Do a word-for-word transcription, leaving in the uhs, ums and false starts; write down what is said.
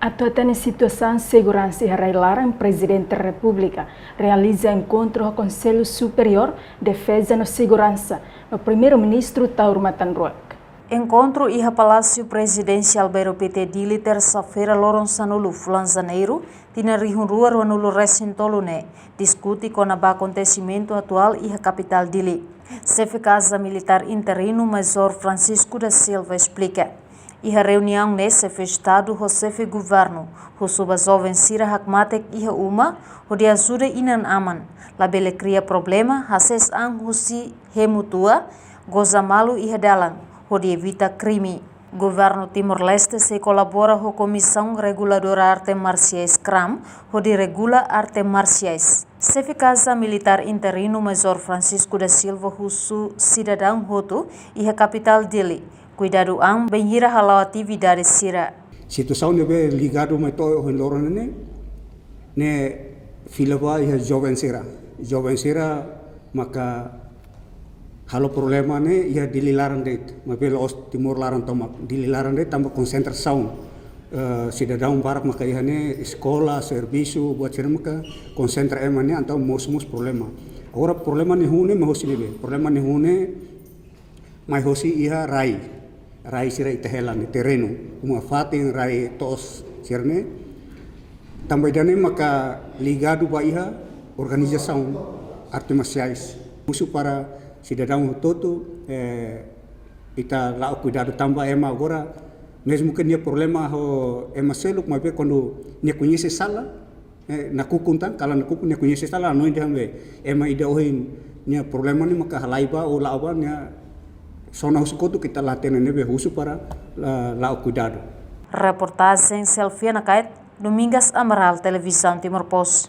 Atu hatene situasaun seguransa iha rai-laran, Prezidente Repúblika realiza enkontru ho Konsellu Superiór Defeza no Seguransa no Primeiru-Ministru Taur Matan Ruak. Enkontru iha Palásiu Prezidensiál Beiru Pité, Dili, tersa-feira, loron sanulu, fulan Janeiru, tinan rihun rua ruanulu resin tolu ne'e, diskute kona-ba akontesimentu atuál iha kapitál Dili. Xefe Kaza Militár interinu, Major Francisco da Silva, esplika. Iha reuniaun ne'e, Xefe Estadu ho Xefe Governu husu ba joven sira hakmatek iha uma, hodi ajuda inan-aman, labele kria problema, hasees an husi hemu tua, goza malu iha dalan, hodi evita krime. Governu Timor-Leste sei kolabora ho Komisaun Reguladora Arte Marsiais, KRAM, hodi regula arte marsiais. Xefe Kaza Militár interinu, Major Francisco da Silva, husu sidadaun hotu iha kapitál Dili kuidadu an bainhira hala'o atividade sira. Situasaun ne'ebé ligadu mai to'o ohin loron ne'e, ne'e fila ba iha joven sira. Joven sira maka halo problema ne'e iha Dili laran de'it, maibé la'ós Timor laran tomak. Dili laran de'it tanba konsentrasaun, eh, sidadaun barak maka iha ne'e, eskola, servisu, buat sira maka konsentra ema ne'e, entaun mosu mós problema. Agora problema ne'e hun ne'e mai hosi ne'ebé? Problema ne'e hun ne'e mai hosi iha rai. Rai sira ita hela ne'e, terrenu, uma fatin, rai to'os sira-ne'e. Tanba ida-ne'e maka ligadu ba iha organizasaun arte marsiais. Husu para sidadaun hotu-hotu, eh, ita la'o kuidadu tanba ema agora, mezmu ke nia problema ho ema seluk, maibé kuandu nia koñese sala, eh, nakukun tan, kala nakukun, nia koñese sala, hanoin dehan be ema ida ohin nia problema ne'e maka halai ba ou la'o ba, nia sona husu kotuk, ita la hatene, ne'ebé husu para la, la'o kuidadu. Reportajen Selviana Kait, Domingas Amaral, Televizaun Timor Post.